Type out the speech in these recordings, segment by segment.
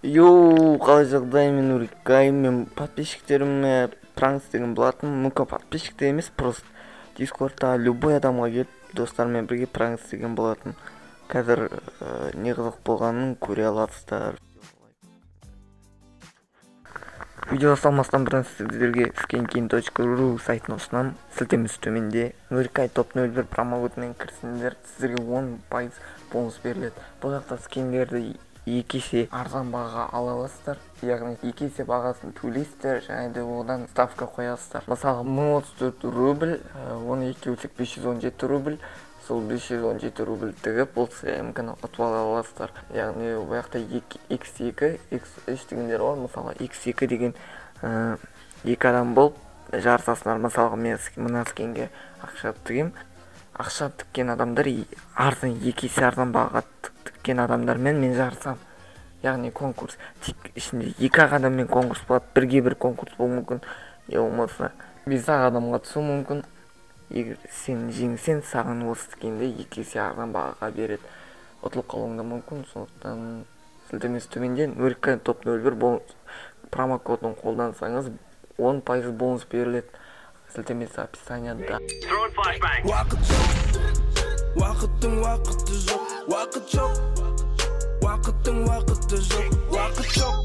Йоу, қалай жағдай, мен Нурикай, мен подписчиктеріме пранк істеген болатын. Мүмкін подписчикте емес, просто Дискордта любой адамға келіп, достарыммен бірге пранк істеген болатын. Қазір не қызық болғанын көре аласыздар. Видео салмастан бұрын сіздерге skinkin.ru сайтын ұсынамын. Сілтемесі төменде. Нурикай топ 01 промокодымен кірсеңдер, сіздерге 10% бонус беріледі. Бұл жақта скиндерді 2 есе арзан бағаға ала аласыздар. Яғни 2 есе бағасын төлейсіздер және де одан ставка қоясыздар. Мысалы 1034 рубль, оны 2 бөлсек 517 рубль. Сол 517 рубль тігіп, бұл СМК-ны ұтып ала аласыздар. Яғни бұл жақта x2, x3 дегендер бар. Мысалы x2 деген екі адам болып жарысасыңдар. Мысалға мен мына скинге ақша тігемін. Ақша тіккен адамдар арзан, 2 есе арзан бағаға тіккен адамдармен мен жарысамын. Яғни конкурс. Тек ішінде 2 ақ адаммен конкурс болады. Бірге бір конкурс болуы мүмкін. Не болмаса 5 ақ адамға түсуі мүмкін. Егер сен жеңсең, саған осы скинді 2 есе арзан бағаға береді. Ұтылып қалуың да мүмкін. Сондықтан сілтемесі төменде Нурикай топ 01 бонус промокодын қолдансаңыз 10% бонус беріледі. Сілтемесі описанияда. Уақыт жоқ, уақыттың уақыты жоқ, уақыт жоқ, уақыттың уақыты жоқ, уақыт жоқ.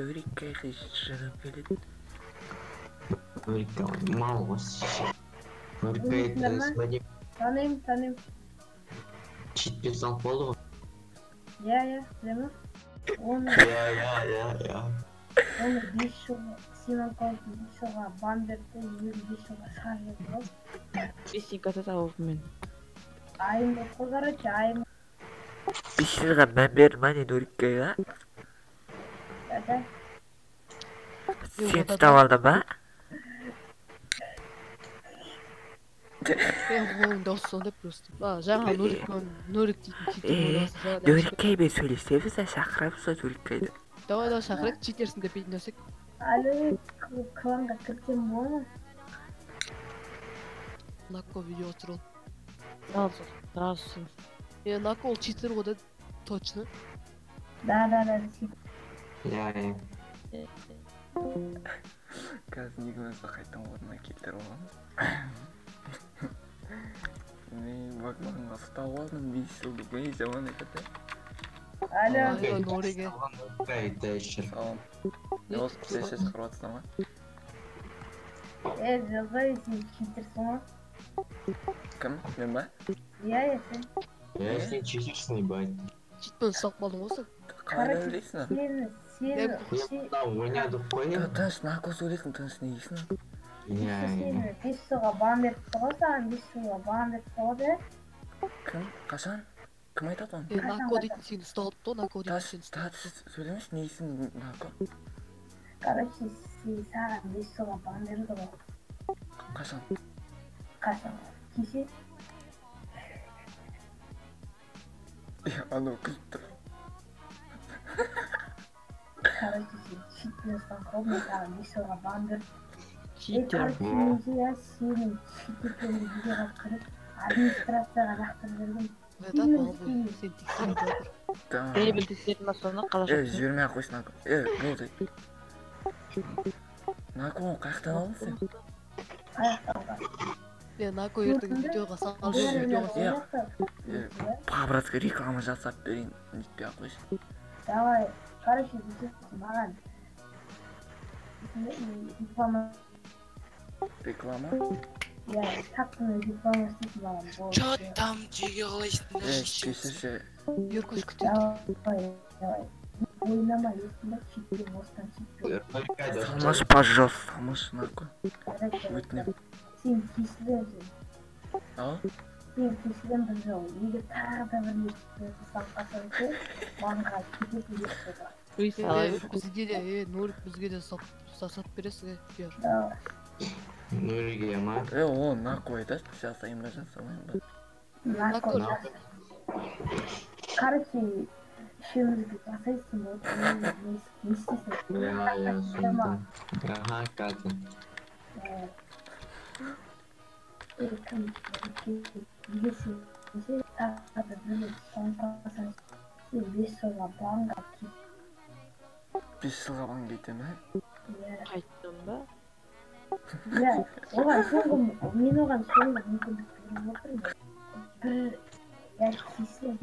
Нурикай шығып келеді. Нурикай мал ғой. Нурикай это Танимын, танимын. Читпен салып болды ғой. Иә, иә, білемін. Оны Иә, иә, иә, иә. Оны 5 жылға, сен аккаунтын 5 жылға бан берді, 5 жылға шығарып жіберді ғой. 5 тауып мен. Айым қой, короче, айым. 5 жылға бан берді ма не Нурикайға? Да. Сен ұстап алдың ба? Мен оның дауысы сондай просто. Жаңа Нурик, Нурик дейтін читер. Нурикаймен сөйлесеміз, шақырамыз ба Нурикайды? Давай, давай шақырайық, читерсің деп бейімдесек. Алло, кланға кірсем бола ма? Нако видео түсіріп. Сразу, сразу. Нако ол читер ғой да, точно. Да, да, да. Иә, иә. Қазір негімізді қайтадан орнына келтіріп аламыз. Мен Багманға ұстап алдым 5 жылды бойы, жаман айтады. Алло. Нуриге. Салам. Не осы сен шақырып жатсың ба? Жоқ, сен читерсің ғой. Кім? Мен ба? Иә, иә, сен. Иә, сен читерсің, ебать. Читпен ұстап қалдың ғой сен. Қалай ойлайсың? Сен ойнадық қой. Тыныш, Нако сөйлесін, тыныш не дейсің? Иә, сені 5 жылға бан беріпті ғой, саған 5 жылға бан беріпті ғой, да? Кім? Қашан? Кім айтады оны? Нако дейтін сені ұсталыпты ғой, Нако дейтін сені ұсталыпты. Тыныш, сөйлемеші, не дейсің, Нако? Короче, саған 5 жылға бан берді ғой. Қашан? Қашан? Кеше? Анау күліп тұр. Короче, сен читпен ұсталып қалдың, мен саған 5 жылға бан бердім. Читер. Короче, сенің чит екеніңді видеоға кіріп, администрацияға лақтырып жіберген. Сен тексеріп жатыр. Бейбіл тексерді ма соны, қалай Жібермей ақ қойсын, Нако. Болды. Нако, оны қаяқтан алдың сен? Қаяқтан алдың? Нако ертең видеоға салып жібер, видеоға салып. По-братски реклама жасап берейін, нетпей ақ қойсын. Давай, короче, маған реклама. Реклама? Иә, таптың реклама істейсің маған. Чё там, жеге қалайсыңдар? Кешірші. Еркош күтеді. Давай, давай. Ойнама, естің ба, читпен, осыдан читпен. Салмашы, пожалуйста, салмашы, Нако. Өтінемін. Сен кешірем сен. Ау? Сен кешірем бір жол. Егер тағы да бір рет ұстап қалсаң сен, банға кетесің деп қойды. Бізге де, Нурик бізге де сатып бересің, пиар. Нуриге ма? О, нахуй айтасың, жасайын ба, жасамайын ба? Нахуй. Короче, үшеумізге жасайсың болды, не істейсің? Иә, сонда. Аха, Катя. Кім, егер сен тағы да бір рет ұсталып қалсаң, сен 5 жылға банға кет. 5 жылға банға кете ме? Иә. Қайттым ба? Иә, оған соңғы, мен оған соңғы мүмкіндік беріп отырмын. Бір, я кесем.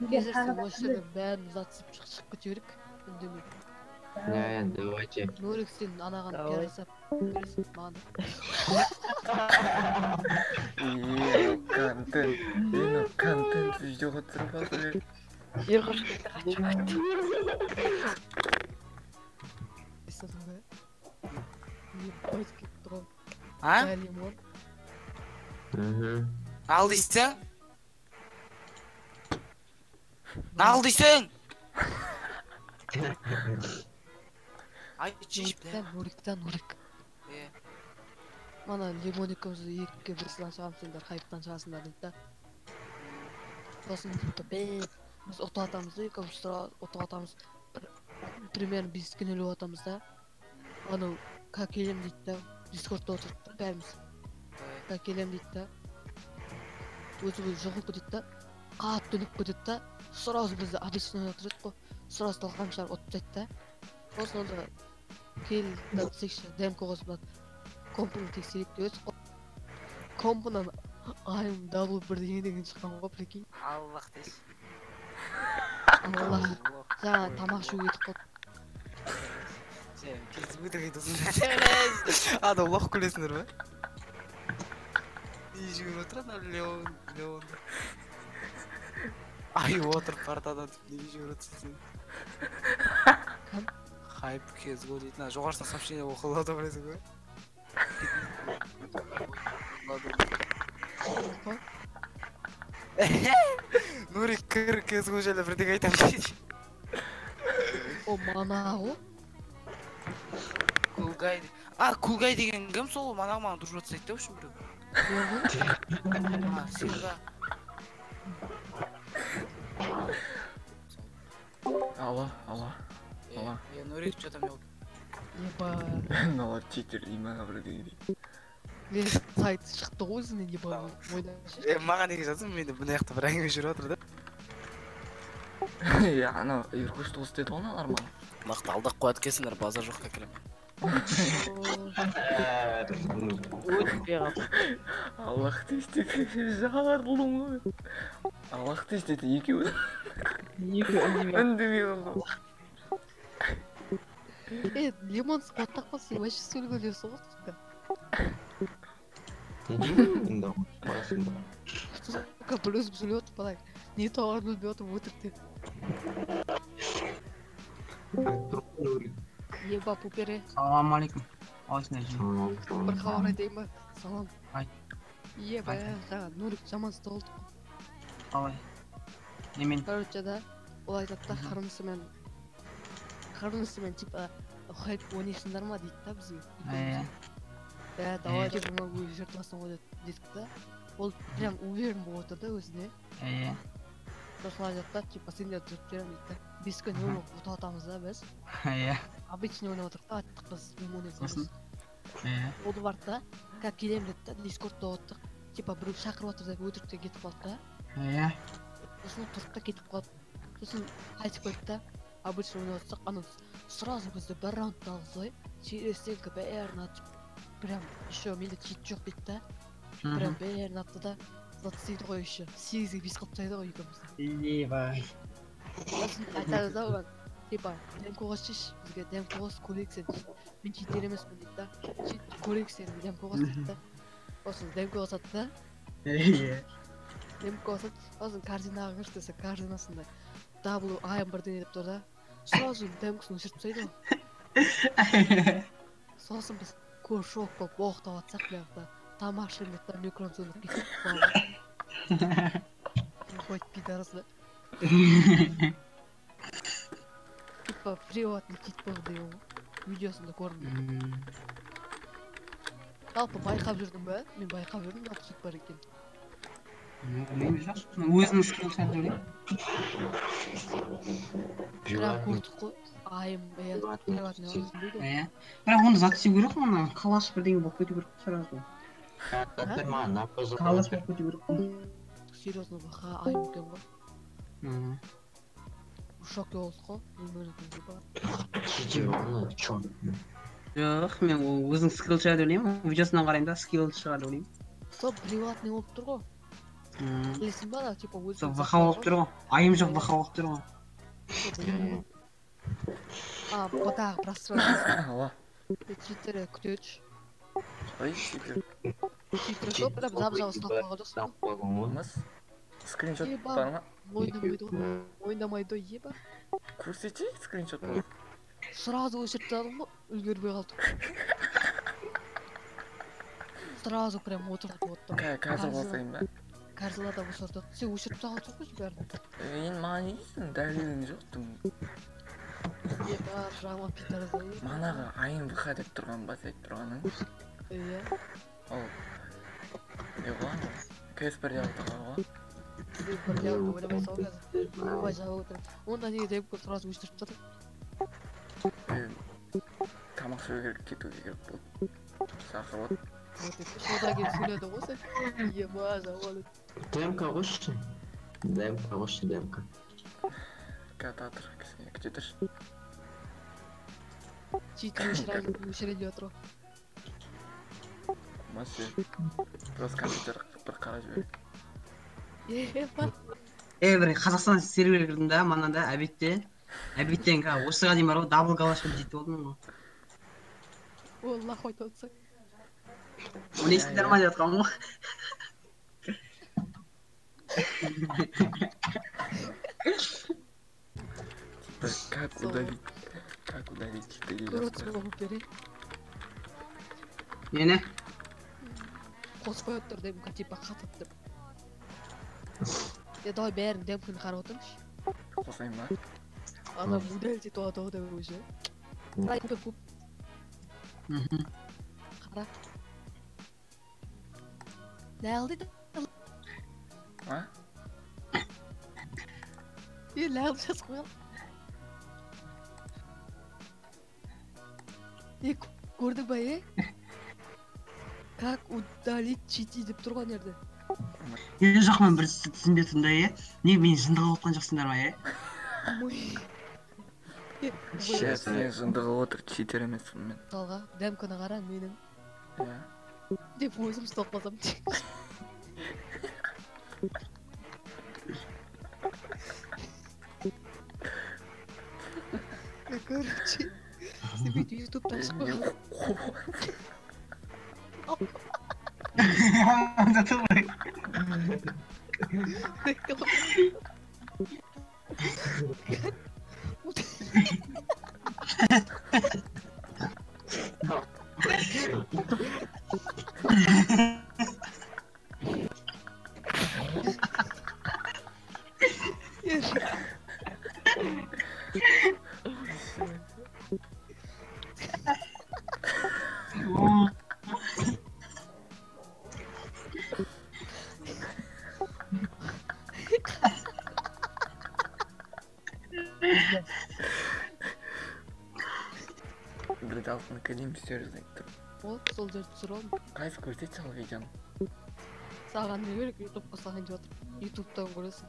Кесірсің, осы жерден бәрін затысып шығып кете берейік, үндемей. Иә, давайте. Нурик, сен анаған пиар жасап бересің маған. Е, контент, енді контент видеоға түсіріп жатыр. Ерқош кетті, қашып кетті. Ебать кетті ғой. А? Лимон. Ал дейсің? Ал дейсің? Айтшы, Нуриктен, Нурик. Мана лимон екеумізді 2-ге 1 сылан шығамыз, сендер хайптан шығасыңдар дейді да. Сосын типа біз ұтып атамыз да, екеуміз ұтып атамыз. Примерно 5-ке 0 атамыз да. Анау как келем дейді да, Дискордта отырдық та бәріміз. Как келем дейді да. Өзі өзі жоғалып кетеді да, қатты өліп кетеді да. Сразу бізді обычно ойнап тұрады ғой. Сразу талқан шығарып ұтып тастайды да. Сосын онда кел да десекші, демка қосып алады. Компын тексерейік деп едік қой. Компынан айым дабл бірдеңе деген шыққан ғой, прикинь. Аллах деші. Аллах. Жаңа тамақ ішуге кетіп қалдық. Сен кезіп өтірік айтасың. Ада лох күлесіңдер ме? Не жүгіріп отырады ана Леон, Леон. Ай, отырып партадан неге жүгіріп отырсың сен? Кім? Хайп кезго дейтін, жоғарысынан сообщение оқылады білесің бе? Нурик кір кезго жайлы бірдеңе айтамын дейді. О, мана ғой? Кулгай. А, Кулгай деген кім сол? Мана маған дружба жасайды да, в общем, біреу. А, сен ба? Алло, алло. Алло. Е, Нурик, что там не болды? Еба. Мыналар читер дей ма бірдеңе дейді. Мен сайт шықты ғой өзінен, еба. Е, маған неге жаздың? Менде мына жақта бір әңгіме жүріп жатыр да. Е, анау Еркош дос деді ғой аналар маған. Нақты алдап қояды екенсіңдер, базар жоқ кәкірем. Өтпей қалды. Аллах десе жарылдым ғой. Аллах десе екеуі. Екеуі үндемей. Үндемей қалды. Е, лимон қуаттап қалсын, вообще сөйлегенсің ғой, сука. Не деймін енді басында. Сука, бір өзім сөйлеп отырмын, қалай. Не тауарын білмей отырмын өтірік деп. Еба, пупере. Салам алейкум. Қалайсыңдар? Бір хабар айтайын ба? Салам. Айт. Еба, жаңа Нурик жаман ұсталды. Қалай? Немен? Короче, да, ол айтады да, қырмызымен типа хайп ойнайсыңдар ма дейді да бізге. Ә, давай деп өзі жыртыласың ғой дедік та. Ол прям уверен болып отыр да өзіне. Сосын айтады да, типа сендерді жыртып беремін дейді да. 5-ке 0 ұтып атамыз да біз. Иә. Обычный ойнап отырдық та, айттық біз лимон екеуміз. Иә. Ол барды да, как келемін деді да, Дискордта отырдық. Типа біреу шақырып отыр деп өтіріктен кетіп қалды да. Иә. Сосын тұрды да кетіп қалды. Сосын қайтып келді да. Обычно ойнап отырсақ, анау сразу бізді бір раундта алғызбай, через стенка бәрін атып, прям еще менде чит жоқ дейді да. Прям бәрін атты да, зат істейді ғой еще. 8-ге 5 қылып тастайды ғой екеумізді. Ебай. Сосын айтады да оған, типа, демка қос шеш, бізге демка қос, көрейік сен. Мен читер емеспін дейді да. Чит көрейік сен, демка қос дейді да. Сосын демка қосады да. Иә. Демка қосады, сосын корзинаға кірші десе, корзинасында W I бірдеңе деп тұр да. Сразу демкасын өшіріп тастайды ғой. Сосын біз шок болып боқтап жатсақ, мына жақта тамақ ішемін деп та микрофон сөндіріп кетіп қалды. Хоть пидорас, да? Типа приватный чит был деген ғой. Видеосында көрдім. Жалпы байқап жүрдің бе? Мен байқап жүрдім, жалпы чит бар екен. Білмеймін, жоқ. Өзінің скилл шығар деп ойлаймын. Прям көрдік қой. Айым, иә, приватный дейді. Иә. Бірақ оны зат істеу керек қой, ана калаш бірдеңе болып кету керек сразу. Калаш болып кету керек қой. Серьезно, баха, айым екен ғой. В шоке болдық қой. Жоқ, мен өзінің скилл шығар деп ойлаймын. Видеосынан қараймын да, скилл шығар деп ойлаймын. Сол приватный болып тұр ғой. Білесің ба, ана, типа өзінің. Сол ВХ болып тұр ғой. Айым жоқ, ВХ болып тұр ғой. А, тағы пространство. Читері күтетші. Ой, читер. Читер жоқ, прям жап-жап ұстап қалған жоқсың ба? Мыс. Скриншот бар ма? Мойындамайды ғой. Мойындамайды ғой, еба. Көрсетші скриншот бар. Сразу өшіріп тастадым ғой, үлгермей қалдым. Сразу прям отырып оттым. Қазір қосайын ба? Қазір да өшірді. Сен өшіріп тастаған жоқ қой бәрін. Енді маған не дейсің? Дәлелің жоқ тым. Еба, жаман пидорас. Манағы айым ВХ деп тұрған ба, сен айтып тұрғаның? Иә. Ол не ғой? КС бір деп отырған ғой. Бір деп ойламай сау қазір. Ой, жабып отыр. Онда неге деп сразу өшіріп тастадым? Тамақ ішу керек, кетуге керек болды. Шақырып отыр. Содан кейін сөйледі ғой сен. Ема, жаман. Демка қосшы. Демка қосшы, демка. Ката тұр, кішкене күте тұршы. Читер өшірейін деп отыр ғой. Масы, просто компьютер бір қарап жібер. Ема. Бір Қазақстан серверге кірдім да, манада обедте. Обедтен осыға дейін бар ғой, дабл галашпен жетіп алдым ғой. Ол нахуй айтып отырсың. Ойлайсыңдар ма деп жатқанмын ғой. Типа, как удалить? Как удалить 4 Көріп болып берейін. Нені? Қосып қойып тұр демка, типа қатып деп. Е, давай бәрін демканы қарап отырыңызшы. Қосайын ба? Ана удалить етіп алады ғой деп уже. Давай, көп көп. Қара. Ләл дейді. А? Е, ләл жазып қойған. Е, көрдің ба, е? Как удалить чити деп тұрған жерде. Е, жоқ, мен бір түсінбей тұрмын да, е? Не, мені жынды қылып отқан жоқсыңдар ма, е? Сейчас сен жынды қылып отыр, читер емеспін мен. Мысалға, дәмкіні қара менің. Иә. Деп өзім ұстап қалсам. Короче, сен бүйтіп ютубтан шығып қалған. Бір алтын кілем серьезно айтып тұр. Вот, сол жерді түсіріп алдым. Қайсы көрсетші ал видеоны? Саған не керек, ютубқа салайын деп жатырмын. Ютубтан көресің.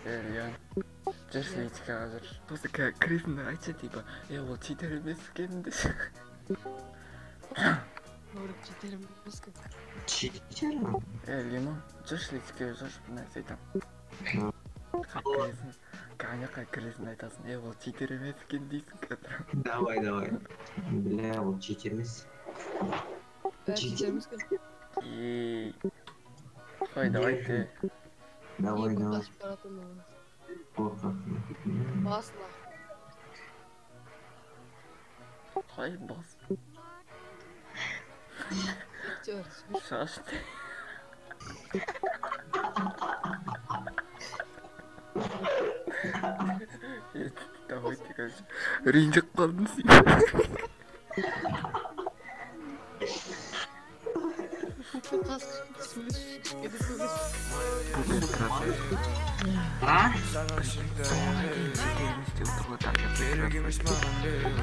Леон, жүрші личкаға жүр. Просто кіресің де айтшы, типа, ол читер емес екен деші. Нурик читер емес екен. Читер ма? Лимон, жүрші личкаға жүрші, бір нәрсе айтамын. Кіресің, ана жаққа кіресің айтасың, ол читер емес екен дейсің қазір. Давай, давай. Бля, ол читер емес. Читер емес екен. Ей. Қой, давай ты. Давай, давай. Басына. Қалай бас? Шашты. Давайте, короче. Ренжіп қалдым сен. А? Соңына дейін сендер не істеп отыр ғой, так, я прекрасно.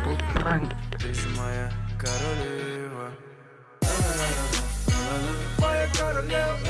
Бұл пранк. Ты же моя королева. Моя королева.